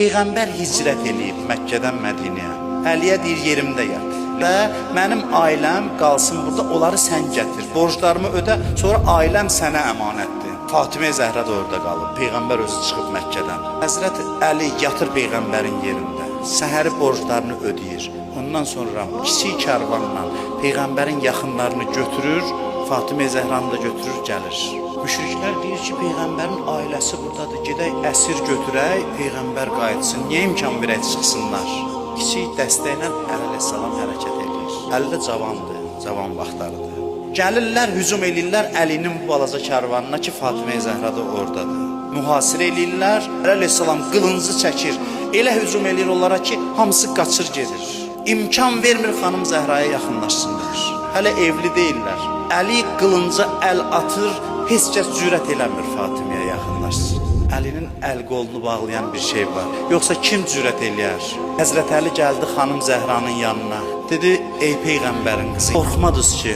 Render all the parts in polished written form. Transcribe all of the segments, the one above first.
Peyğəmbər hicrət eləyib Məkkədən Mədinəyə. Əliyə deyir yerimdə yat. Və mənim ailəm qalsın burada, onları sən gətir. Borclarımı ödə, sonra ailəm sənə əmanətdir. Fatimə Zəhra da orada qalıb. Peyğəmbər özü çıxıb Məkkədən. Həzrət Əli yatır peyğəmbərin yerində. Səhəri borclarını ödəyir. Ondan sonra kiçik karvanla peyğəmbərin yaxınlarını götürür, Fatimə Zəhranı da götürür, gəlir. Müşriklər deyir ki, peyğəmbərin ailəsi burdadır. Gedək əsir götürək, peyğəmbər qayıtsın. Niyə imkan verək çıxsınlar? Kiçik dəstə ilə Əli əleyhissalam hərəkət eləyir. Əli də cavandır, cavan vaxtlarıdır. Gəlirlər, hücum eləyirlər Əlinin bu balaca karvanına ki, Fatimə Zəhra da oradadır. Mühasirə eləyirlər. Əli əleyhissalam qılıncı çəkir. Elə hücum eləyir onlara ki, hamısı qaçır gedir. İmkan vermir xanım Zəhraya yaxınlaşsınlar. Hələ evli deyillər. Əli qılınca əl atır, heç kəs cürət eləmir Fatiməyə yaxınlaşsın. Əlinin əl qolunu bağlayan bir şey var. Yoxsa kim cürət eləyər? Həzrət Əli gəldi xanım Zəhranın yanına. Dedi: "Ey peyğəmbərin qızı, qorxmadınız ki,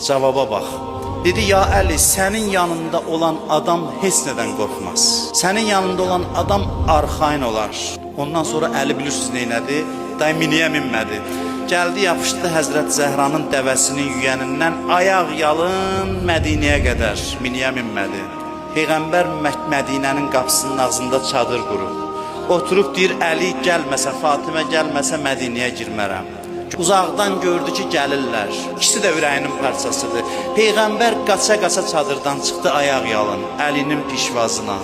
cavaba bax." Dedi: "Ya Əli, sənin yanında olan adam heç nədən qorxmaz. Sənin yanında olan adam arxayın olar." Ondan sonra Əli bilirsiniz neynədi? Day miniyə minmədi. Gəldi yapışdı Həzrət Zəhranın dəvəsinin yüyənindən ayaq yalın Mədinəyə qədər miniyə minmədi. Peyğəmbər Mədinənin qapısının ağzında çadır qurub. Oturub deyir Əli gəlməsə, Fatimə gəlməsə Mədinəyə girmərəm. Uzaqdan gördü ki, gəlirlər. İkisi də ürəyinin parçasıdır. Peyğəmbər qaça-qaça çadırdan çıxdı ayaq yalın Əlinin pişvazına.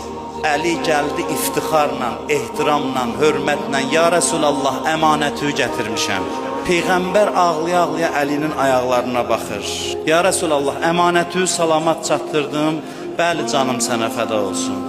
Əli gəldi iftixarla, ehtiramla, hörmətlə, ya Rəsulallah, əmanəti gətirmişəm. Peyğəmbər ağlaya-ağlaya Əlinin ayaqlarına baxır. Ya Rəsulallah, əmanəti salamat çatdırdım. Bəli, canım sənə fəda olsun.